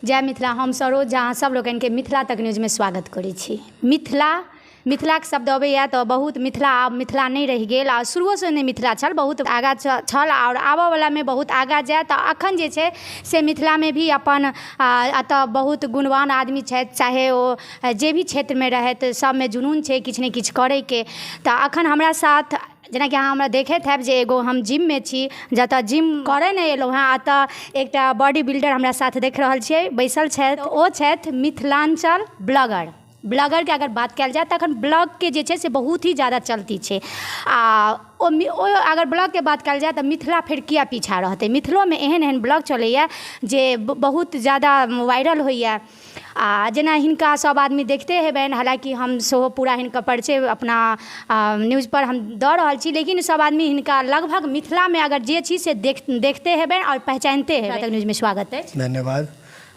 जय मिथिला। हम सरोज झा अहाँ सब लोकनिके मिथिला तक न्यूजमे स्वागत करै छी। मिथिला मिथिलाके शब्द अबैए तऽ बहुत मिथिला आब मिथिला नहि रहि गेल आ शुरुओसँ नहि मिथिला छल, बहुत आगाँ छल आओर आबऽवलामे बहुत आगाँ जायत। तऽ अखन जे छै से मिथिलामे भी अपन एतऽ बहुत गुणवान आदमी छथि, चाहे ओ जे भी क्षेत्रमे रहथि, सबमे जुनून छै किछु ने किछु करैके। तऽ अखन हमरा साथ जेनाकि अहाँ हमरा देखैत हैब जे एगो हम जिममे छी, जतऽ जिम करऽ नहि एलहुँ हेँ। एतऽ एकटा बॉडी बिल्डर हमरा साथ देख रहल छियै बैसल छथि, ओ छथि मिथिलाञ्चल ब्लॉगर। ब्लॉगरके अगर बात कयल जाय तऽ अखन ब्लॉगके जे छै से बहुत ही ज्यादा चलती छै। आ ओ अगर ब्लॉगके बात कयल जाय तऽ मिथिला फेर किया पीछा रहतै? मिथिलोमे एहन एहन ब्लॉग चलैए जे बहुत ज्यादा वायरल होइए। आ जेना हिनका सब आदमी देखते हेबनि, हालाँकि हम सेहो पूरा हिनकर परिचय अपना न्यूजपर हम दऽ रहल छी, लेकिन सब आदमी हिनका लगभग मिथिलामे अगर जे छी से देखते हेबनि आओर पहचानिते हेबनि। न्यूजमे स्वागत अछि। धन्यवाद।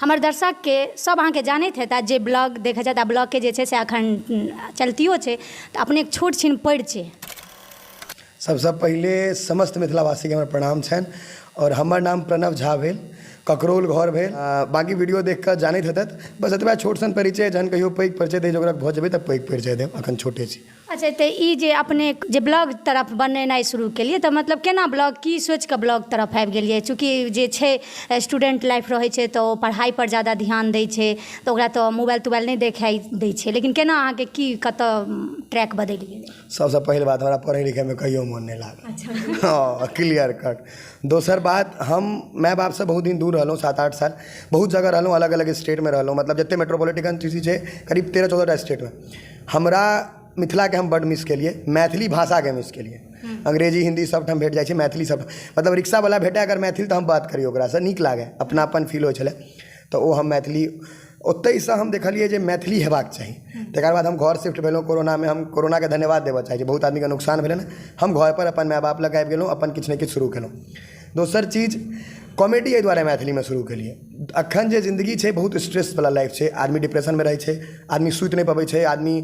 हमर दर्शकके सब अहाँके जानैत हेता जे ब्लॉग देखै छथि, आ ब्लॉगके जे छै से अखन चलतियो छै, तऽ अपने एक छोट छिन परिचय। सबसँ पहिले समस्त मिथिलावासीके हमर प्रणाम छनि आओर हमर नाम प्रणव झा भेल, ककरौल घर भेल। बाँकी वीडियो देख कऽ जानैत हेतथि। बस एतबा छोट सन परिचय। जहन कहियो पैघ परिचय दै जोगरक भऽ जेबै तऽ पैघ परिचय देब, अखन छोटे छी। अच्छा, तऽ ई जे अपने जे ब्लॉग तरफ बनेनाइ शुरू केलियै, तऽ मतलब केना ब्लॉग की सोचि कऽ ब्लॉग तरफ आबि गेलियै? चूँकि जे छै स्टूडेंट लाइफ रहै छै तऽ ओ पढ़ाइपर ज्यादा ध्यान दै छै, तऽ ओकरा तऽ मोबाइल तोबाइल नहि देखाइ दै छै, लेकिन केना अहाँके की कतऽ ट्रैक बदलि गेलै? सबसँ पहिल बात, हमरा पढ़ै लिखैमे कहियो मोन नहि लागल। हँ, क्लियर कट। दोसर बात, हम माय बापसँ बहुत दिन दूर रहलहुँ, 7-8 साल बहुत जगह रहलहुँ, अलग अलग स्टेटमे रहलहुँ, मतलब जते मेट्रोपोलिटन सिटी छै, करीब 13-14टा स्टेटमे। हमरा मिथिलाके हम बड्ड मिस केलियै, मैथिली भाषाके मिस केलियै। अंग्रेजी हिन्दी सबठाम भेट जाइ छै, मैथिली सब मतलब रिक्शावला भेटै अगर मैथिल तऽ हम बात करी ओकरासँ, नीक लागै, अपनापन फील होइ छलै। तऽ ओ हम मैथिली ओतहिसँ हम देखलियै जे मैथिली हेबाक चाही। तकर बाद हम घर शिफ्ट भेलहुँ कोरोनामे। हम कोरोनाके धन्यवाद देबऽ चाहै छी, बहुत आदमीके नुकसान भेलै ने, हम घरपर अपन माय बाप लग आबि गेलहुँ, अपन किछु ने किछु शुरू केलहुँ। दोसर चीज, कॉमेडी एहि दुआरे मैथिलीमे शुरू केलियै, अखन जे जिन्दगी छै बहुत स्ट्रेसवला लाइफ छै, आदमी डिप्रेशनमे रहै छै, आदमी सुति नहि पबै छै, आदमी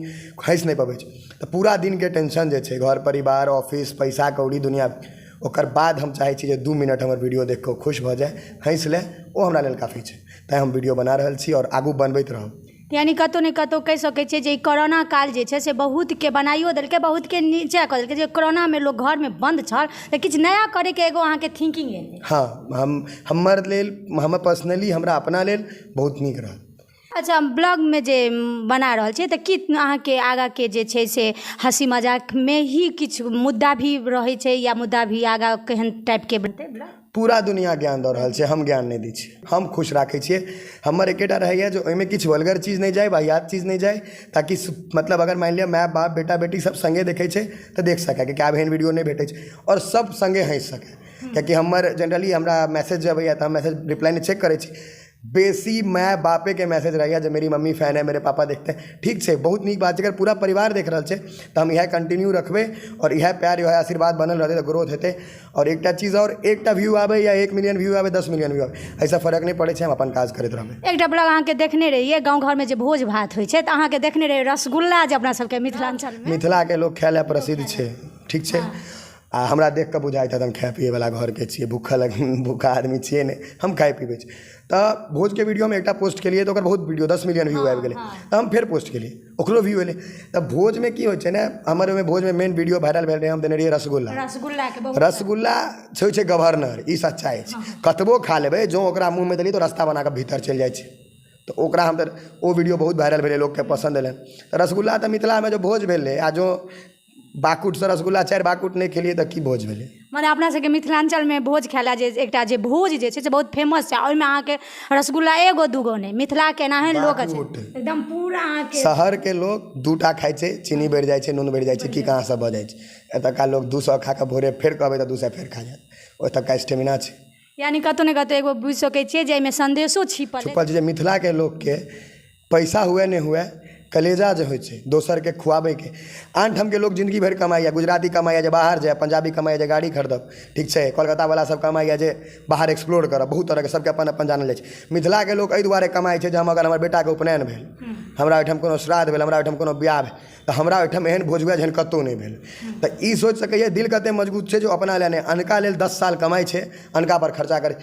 हँसि नहि पबै छै। तऽ पूरा दिनके टेंशन जे छै, घर परिवार, ऑफिस, पैसा कौड़ी, दुनिआ, ओकर बाद हम चाहै छी जे 2 मिनट हमर वीडियो देख कऽ खुश भऽ जाय, हँसि लै, ओ हमरा लेल काफी छै। तैँ हम वीडियो बना रहल छी आओर आगू बनबैत रहब। यानी कतहु ने कतहु कहि सकै छियै जे ई कोरोना काल जे छै से बहुतके बनाइयो देलकै, बहुतके नीचा कऽ देलकै। जे कोरोनामे लोक घरमे बन्द छल तऽ किछु नया करैके एगो अहाँके थिंकिंग एलै। हँ, हम हमर लेल, हमर पर्सनली, हमरा अपना लेल बहुत नीक रहल। अच्छा, ब्लॉगमे जे बना रहल छियै तऽ की अहाँके आगाँके जे छै से हँसी मजाकमे ही किछु मुद्दा भी रहै छै, या मुद्दा भी आगाँ केहन टाइपके बनतै ब्लॉग? पूरा दुनिया ज्ञान दऽ रहल छै, हम ज्ञान नहि दै छियै, हम खुश राखै छियै। हमर एकेटा रहैए जे ओहिमे किछु वल्गर चीज नहि जाय, वाहियात चीज नहि जाय, ताकि मतलब अगर मानि लिअ माय बाप बेटा बेटी सब सङ्गे देखै छै तऽ देख सकै, किएकि आब एहन वीडियो नहि भेटै छै, आओर सब सङ्गे हँसि सकै। किएकि हमर जेनरली हमरा मैसेज जे अबैए तऽ हम मैसेज रिप्लाई नहि चेक करै छी, बेसी माय बापेके मैसेज रहैए जे मेरी मम्मी फैन है, मेरे पापा देखते हैं। ठीक छै, बहुत नीक बात छै। अगर पूरा परिवार देख रहल छै तऽ हम इएह कंटिन्यू रखबै, आओर इएह प्यार, इएह आशीर्वाद बनल रहतै तऽ ग्रोथ हेतै। आओर एकटा चीज आओर, एकटा व्यू आबै या 1 मिलियन व्यू आबै, 10 मिलियन व्यू आबै, एहिसँ फर्क नहि पड़ै छै, हम अपन काज करैत रहबै। एकटा ब्लॉग अहाँके देखने रहियै, गाँव घरमे जे भोज भात होइ छै तऽ अहाँके देखने रहियै रसगुल्ला, जे अपना सबके मिथिलाञ्चलमे मिथिलाके लोक खाय लए प्रसिद्ध छै, ठीक छै। आ हमरा देख कऽ बुझाइत हैत हम खाय पियैवला घरके छियै, भूखल भूखा आदमी छियै नहि, हम खाइ पीबै छी। तऽ भोजके वीडियोमे एकटा पोस्ट केलियै तऽ ओकर बहुत वीडियो 10 मिलियन व्यू आबि गेलै। तऽ हम फेर पोस्ट केलियै, ओकरो व्यू एलै। तऽ भोजमे की होइ छै ने, हमर ओहिमे भोजमे मेन वीडियो वायरल भेल रहै, हम देने रहियै रसगुल्ला। रसगुल्लाके रसगुल्ला होइ छै गवर्नर, ई सच्चाइ छै। कतबो खा लेबै, जँ ओकरा मुँहमे देलियै तऽ रस्ता बना कऽ भीतर चलि जाइ छै। तऽ ओकरा हम तऽ ओ वीडियो बहुत वायरल भेलै, लोकके पसन्द एलै। तऽ रसगुल्ला तऽ मिथिलामे जे भोज भेलै, आ जँ बाकुटसँ रसगुल्ला 4 बाकुट नहि खेलियै तऽ की भोज भेलै? मने अपना सबके मिथिलाञ्चलमे भोज खाय लए जे एकटा जे भोज जे छै से बहुत फेमस छै, ओहिमे अहाँके रसगुल्ला एगो दूगो नहि, मिथिलाके एनाहे लोक छै एकदम पूरा अहाँके। शहरके लोक 2टा खाइ छै, चीनी बढ़ि जाइ छै, नून बढ़ि जाइ छै, की कहाँ सब भऽ जाइ छै। एतुका लोक 200 खा कऽ भोरे फेर कहबै तऽ 200 फेर खा जायत, ओतुका स्टेमिना छै। यानी कतहु ने कतहु एगो बुझि सकै छियै जे एहिमे सन्देशो छिपल छै जे मिथिलाके लोकके पैसा हुए नहि हुए, कलेजा जे होइ छै दोसरके खुआबैके। आन ठामके लोक जिन्दगी भरि कमाइए, गुजराती कमाइए जे बाहर जाए, पंजाबी कमाइए जे गाड़ी खरीदब, ठीक छै, कोलकातावला सब कमाइए जे बाहर एक्सप्लोर करब, बहुत तरहके सबके अपन अपन जानल जाइ छै। मिथिलाके लोक एहि दुआरे कमाइ छै जे हम अगर हमर बेटाके उपनयन भेल, हमरा ओहिठाम कोनो श्राद्ध भेल, हमरा ओहिठाम कोनो बियाह भेल, तऽ हमरा ओहिठाम एहन भोज हुए जेहन कतहु नहि भेल। तऽ ई सोचि सकैए दिल कतेक मजबूत छै जे अपना लए नहि अनका लेल 10 साल कमाइ छै, अनका पर खर्चा करै,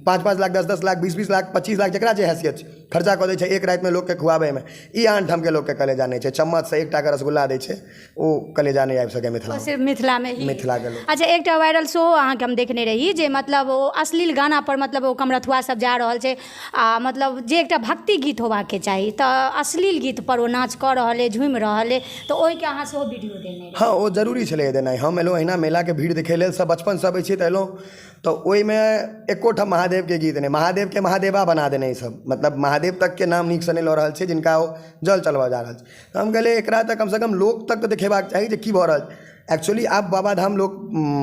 5-5 लाख, 10-10 लाख, 20-20 लाख, 25 लाख जकरा जे हैसियत छै खर्चा कऽ दै छै एक रातिमे लोकके खुआबैमे। ई आन ठामके लोकके कलेजा नहि छै। चम्मचसँ एकटाके रसगुल्ला दै छै, ओ कलेजा नहि आबि सकैए मिथिला, सिर्फ मिथिलामे ही मिथिलाके लोक। अच्छा, एकटा वायरल सेहो अहाँके हम देखने रही जे मतलब ओ अश्लील गाना पर मतलब ओ कमरथुआ सब जा रहल छै आ मतलब जे एकटा भक्ति गीत होबाके चाही तऽ अश्लील गीत पर ओ नाच कऽ रहल अइ, झूमि रहल अइ, तऽ ओहिके अहाँ सेहो वीडियो देने रही। हँ, ओ जरूरी छलै देनाइ। हम एलहुँ अहिना मेलाके भीड़ देखै लेल, सब बचपनसँ अबै छी तऽ एलहुँ, तऽ ओहिमे एको ठाम महादेवके गीत नहि, महादेवके महादेवा बना देने सब, मतलब महादेव तकके नाम नीकसँ नहि लऽ रहल छै जिनका ओ जल चढ़बऽ जा रहल छै। तऽ हम कहलियै एकरा तऽ कमसँ कम लोक तक तऽ देखेबाक चाही जे की भऽ रहल छै। एक्चुअली आब बाबाधाम लोक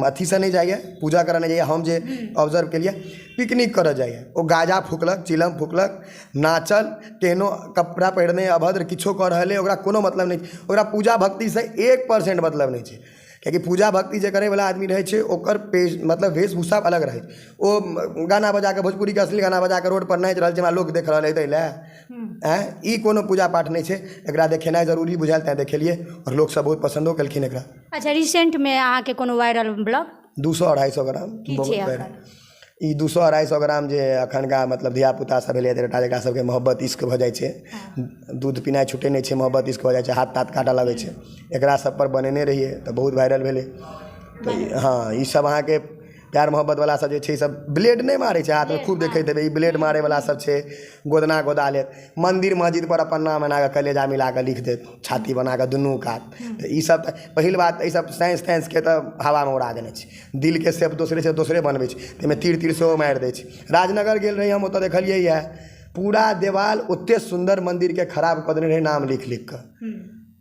अथीसँ नहि जाइए, पूजा करऽ नहि जाइए, हम जे ऑब्जर्व केलियै पिकनिक करऽ जाइए। ओ गाजा फूकलक, चिलम फूकलक, नाचल, केहनो कपड़ा पहिरने अभद्र किछो कऽ रहल अइ, ओकरा कोनो मतलब नहि, ओकरा पूजा भक्तिसँ 1% मतलब नहि छै। कियाकि पूजा भक्ति जे करैवला आदमी रहै छै ओकर पेश मतलब वेशभूषा अलग रहै छै। ओ गाना बजाकऽ भोजपुरीके असली गाना बजाकऽ रोडपर नाचि रहल छै, हमरा लोक देख रहल अइ ताहि लए, आँय, ई कोनो पूजा पाठ नहि छै। एकरा देखेनाइ जरूरी बुझायल तैँ देखेलियै आओर लोकसब बहुत पसन्दो केलखिन एकरा। अच्छा, रिसेंटमे अहाँके कोनो वायरल ब्लॉग? 200-250 ग्राम बहुत वायरल। ई 200-250 ग्राम जे एखनका मतलब धियापुता सब भेलै जकरा सबके मोहब्बत इश्क भऽ जाइ छै, दूध पिनाइ छुटै नहि छै, मोहब्बत इश्क भऽ जाइ छै, हाथ ताथ काटऽ लगै छै, एकरा सब पर बनेने रहियै तऽ बहुत वायरल भेलै। तऽ हँ, ई सब अहाँके प्यार मोहब्बत वला सब जे छै सब ब्लेड नहि मारै छै हाथमे, खूब देखैत हेबै ई ब्लेड मारै वला सब छै, गोदना गोदा लेत, मन्दिर मस्जिद पर अपन नाम एना कऽ कलेजा मिला कऽ लिख देत, छाती बना कऽ दुनू कात। तऽ ई सब तऽ पहिल बात ई सब साइंस ताइंसके तऽ हवामे उड़ा देने छै। दिलके शेप दोसरे से दोसरे बनबै छै, ताहिमे तीर तीर सेहो मारि दै छै। राजनगर गेल रही हम, ओतऽ देखलियै यऽ पूरा देवाल ओते सुन्दर मन्दिरके खराब कऽ देने रहै नाम लिख लिख कऽ।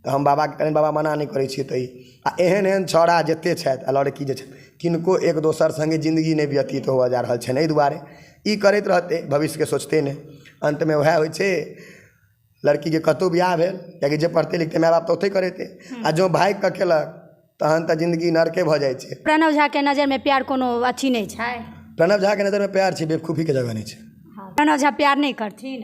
तऽ हम बाबाके कहलियनि बाबा मना नहि करै छियै तऽ ई आ एहन एहन छौड़ा जते छथि आ लड़की जे छथि किनको एक दोसर सङ्गे जिन्दगी नहि व्यतीत हुअ जा रहल छनि। एहि दुआरे ई करैत रहतै, भविष्यके सोचतै नहि। अन्तमे वएह होइ छै लड़कीके कतहु बियाह भेल, कियाकि जे पढ़तै लिखतै माय बाप तऽ ओतहि करेतै, आ जँ भागिकऽ केलक तहन तऽ जिन्दगी नरके भऽ जाइ छै। प्रणव झाके नजरिमे प्यार कोनो अथी नहि छै? प्रणव झाके नजरिमे प्यार छै, बेवकूफीके जगह नहि छै। प्रणव झा प्यार नहि करथिन?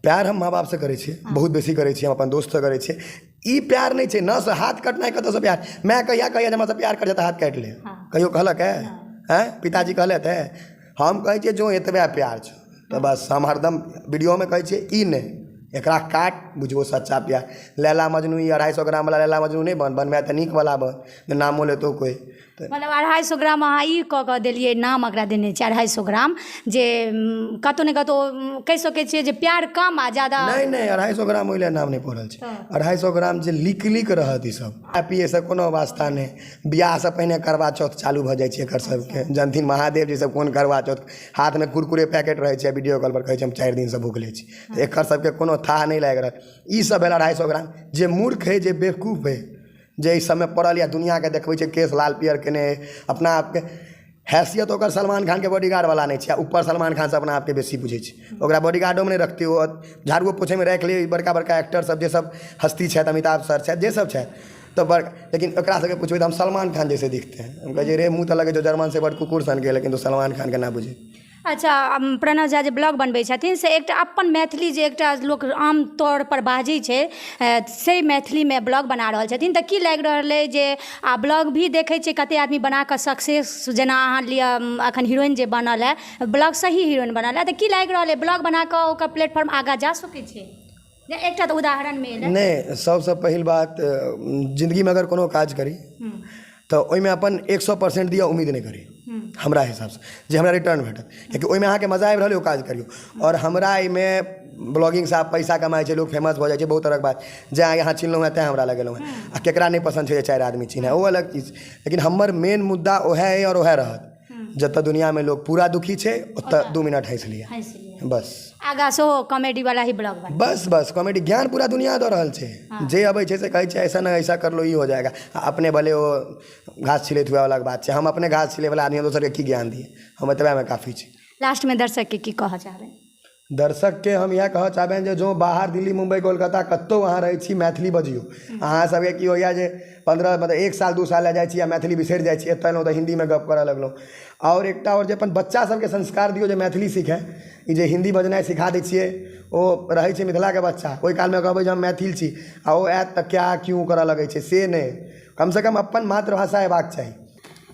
प्यार हम माँ बापसँ करै छियै, बहुत बेसी करै छियै, हम अपन दोस्तसँ करै छियै। ई प्यार नहि छै, नस हाथ कटनाइ कतऽसँ प्यार? माय कहिया कहिया जे हमरासँ प्यार कर तऽ हाथ काटि ले, कहियो कहलक है? आँय, पिताजी कहलथि है? हम कहै छियै जो एतबे प्यार छौ तऽ बस। हम हरदम वीडियोमे कहै छियै ई नहि, एकरा काट बुझबो सच्चा प्यार। लैला मजनू ई 250 ग्राम वाला लैला मजनू नहि बन, बनबै तऽ नीक वाला बन, नामो लेतौ कोइ। मतलब 250 ग्राम अहाँ ई कऽ कऽ देलियै, नाम एकरा देने छियै 250 ग्राम, जे कतहु ने कतहु कहि सकै छियै जे प्यार कम आ ज्यादा। नहि नहि, 250 ग्राम ओहि लए नाम नहि पड़ल छै। 250 ग्राम जे लीक लीक रहत ई सब, खाय पियैसँ कोनो वास्ता नहि। बियाहसँ पहिने करवा चौथ चालू भऽ जाइ छै एकर सबके। जानथिन महादेव जे सब कोन करवा चौथ, हाथमे कुरकुरे पैकेट रहै छै, वीडियो कॉल पर कहै छै हम 4 दिनसँ भूखले छी। तऽ एकर सबके कोनो थाह नहि लागि रहल। ई सब भेल 250 ग्राम। जे मूर्ख है, जे बेवकूफ है, जे एहि सबमे पड़ल या दुनिआँके देखबै छै केश लाल पियर केने है, अपना आपके हैसियत ओकर सलमान खानके बॉडीगार्ड वाला नहि छै, ऊपर सलमान खानसँ अपना आपके बेसी बुझै छै। ओकरा बॉडीगार्डोमे नहि रखतै, ओ झाड़ुओ पोछैमे राखि ले। बड़का बड़का एक्टर सब जे सब हस्ती छथि, अमिताभ सर छथि, जे सब छथि तऽ बड़, लेकिन ओकरा सबके पुछबै तऽ हम सलमान खान जैसे दिखते हैं। हम कहै छियै रे मुँह तऽ लगै छौ जर्मन से बड़ कुकुर सनके, लेकिन तू सलमान खानके ना बुझै। अच्छा, प्रणव झा जे ब्लॉग बनबै छथिन से एकटा अपन मैथिली जे एकटा लोक आम तौर पर बाजै छै से मैथिलीमे ब्लॉग बना रहल छथिन, तऽ की लागि रहल अइ जे आ ब्लॉग भी देखै छियै कते आदमी बनाकऽ सक्सेस, जेना अहाँ लिअ अखन हीरोइन जे बनल है, ब्लॉग सही हीरोइन बनल है, तऽ की लागि रहल अइ ब्लॉग बनाकऽ ओकर प्लेटफॉर्म आगाँ जा सकै छै? एकटा तऽ उदाहरणमे एलै। नहि, सबसँ पहिल बात जिन्दगीमे अगर कोनो काज करी तऽ ओहिमे अपन 100% दिअ, उम्मीद नहि करी हमरा हिसाबसँ जे हमरा रिटर्न भेटत, कियाकि ओहिमे अहाँके मजा आबि रहल अइ ओ काज करियौ। आओर हमरा एहिमे ब्लॉगिंगसँ आब पैसा कमाइ छै लोक, फेमस भऽ जाइ छै, बहुत तरहक बात जे अहाँ यहाँ चिन्हलहुँ हेँ तैँ हमरा लगेलहुँ हेँ, आ केकरा नहि पसन्द छै जे 4 आदमी चिन्है, ओ अलग चीज। लेकिन हमर मेन मुद्दा ओएह अइ आओर ओएह रहत, जतऽ दुनिआँमे लोक पूरा दुखी छै ओतऽ 2 मिनट हँसि लिअ बस। आगाँ सेहो कॉमेडी वाला ही ब्लॉग बना। बस बस कॉमेडी ज्ञान पूरा दुनिया दऽ रहल छै। जे अबै छै से कहै छै ऐसा न ऐसा कर लो ई हो जाएगा, आ अपने भले ओ घास छिलैत हुए अलग बात छै। हम अपने घास छिलैवला आदमी, दोसरके की ज्ञान दियै, हम एतबेमे काफी छी। लास्टमे दर्शकके की कहऽ चाहबै? दर्शकके हम इएह कहऽ चाहबनि जे जँ बाहर दिल्ली, मुम्बई, कोलकाता कतहु अहाँ रहै छी, मैथिली बजियौ। अहाँ सबके की होइए जे 15, मतलब 1 साल 2 साल लए जाइ छी आ मैथिली बिसरि जाइ छी। एतऽ एलहुँ तऽ हिन्दीमे गप करऽ लगलहुँ। आओर एकटा आओर जे अपन बच्चा सबके संस्कार दियौ जे मैथिली सीखै। ई जे हिन्दी बजनाइ सिखा दै छियै, ओ रहै छै मिथिलाके बच्चा, ओहि कालमे कहबै जे हम मैथिल छी आ ओ आयत तऽ क्या क्यों करऽ लगै छै। से नहि, कमसँ कम अपन मातृभाषा अयबाक चाही।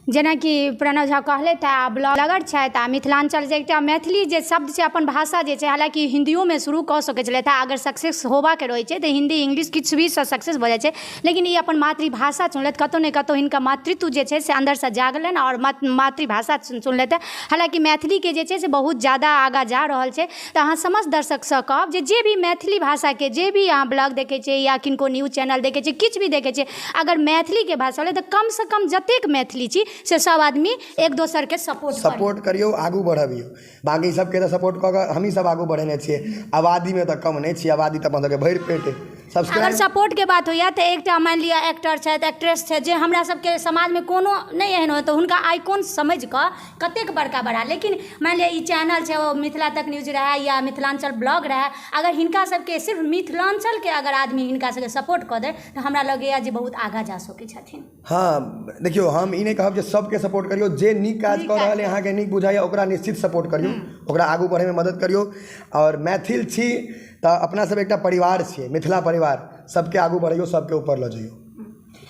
जेनाकि प्रणव झा कहलथि, आ ब्लॉगर छथि, आ मिथिलाञ्चल जे एकटा मैथिली जे शब्द छै, अपन भाषा जे छै, हालाँकि हिन्दियोमे शुरू कऽ सकै छलथि। अगर सक्सेस होबाके रहै छै तऽ हिन्दी, इंग्लिश किछु भी सँ सक्सेस भऽ जाइ छै, लेकिन ई अपन मातृभाषा चुनलथि। कतहु ने कतहु हिनका मातृत्व जे छै से अन्दरसँ जागलनि आओर मातृभाषा चुनलथि। हालाँकि मैथिलीके जे छै से बहुत ज्यादा आगाँ जा रहल छै। तऽ अहाँ समस्त दर्शकसँ कहब जे जे भी मैथिली भाषाके जे भी अहाँ ब्लॉग देखै छियै या किनको न्यूज चैनल देखै छियै, किछु भी देखै छियै, अगर मैथिलीके भाषा होलै तऽ कमसँ कम जतेक मैथिली छी से सब आदमी एक दोसरके सपोर्ट सपोर्ट करियौ, आगू बढ़बियौ। बाँकी सबके तऽ सपोर्ट कऽ कऽ हमही सब आगू बढ़ेने छियै। आबादीमे तऽ कम नहि छियै, आबादी तऽ अपन सबके भरि पेट। अगर सपोर्टके बात होइए तऽ एकटा मानि लिअ एक्टर छथि, एक्ट्रेस छथि, जे हमरा सबके समाजमे कोनो नहि एहन होय तऽ हुनका आइकॉन समझि कऽ कतेक बड़का बड़ा। लेकिन मानि लिअ ई चैनल छै, ओ मिथिला तक न्यूज रहए या मिथिलाञ्चल ब्लॉग रहए, अगर हिनका सबके, सिर्फ मिथिलाञ्चलके अगर आदमी हिनका सबके सपोर्ट कऽ दै तऽ हमरा लगैए जे बहुत आगाँ जा सकै छथिन। हँ, देखियौ, हम ई नहि कहब जे सबके सपोर्ट करियौ। जे नीक काज कऽ रहल अइ, अहाँके नीक बुझाइए, ओकरा निश्चित सपोर्ट करियौ, ओकरा आगू बढ़ैमे मदद करियौ। आओर मैथिल छी तऽ अपना सब एकटा परिवार छियै, मिथिला परिवार। सबके आगू बढ़ैयौ, सबके ऊपर लऽ जइयौ।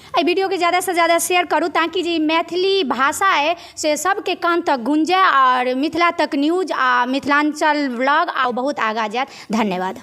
एहि वीडियोके ज़्यादासँ ज़्यादा शेयर करू ताकि जे मैथिली भाषा अइ से सबके कान तक गूँजै आओर मिथिला तक न्यूज आ मिथिलाञ्चल ब्लॉग आ बहुत आगाँ जायत। धन्यवाद।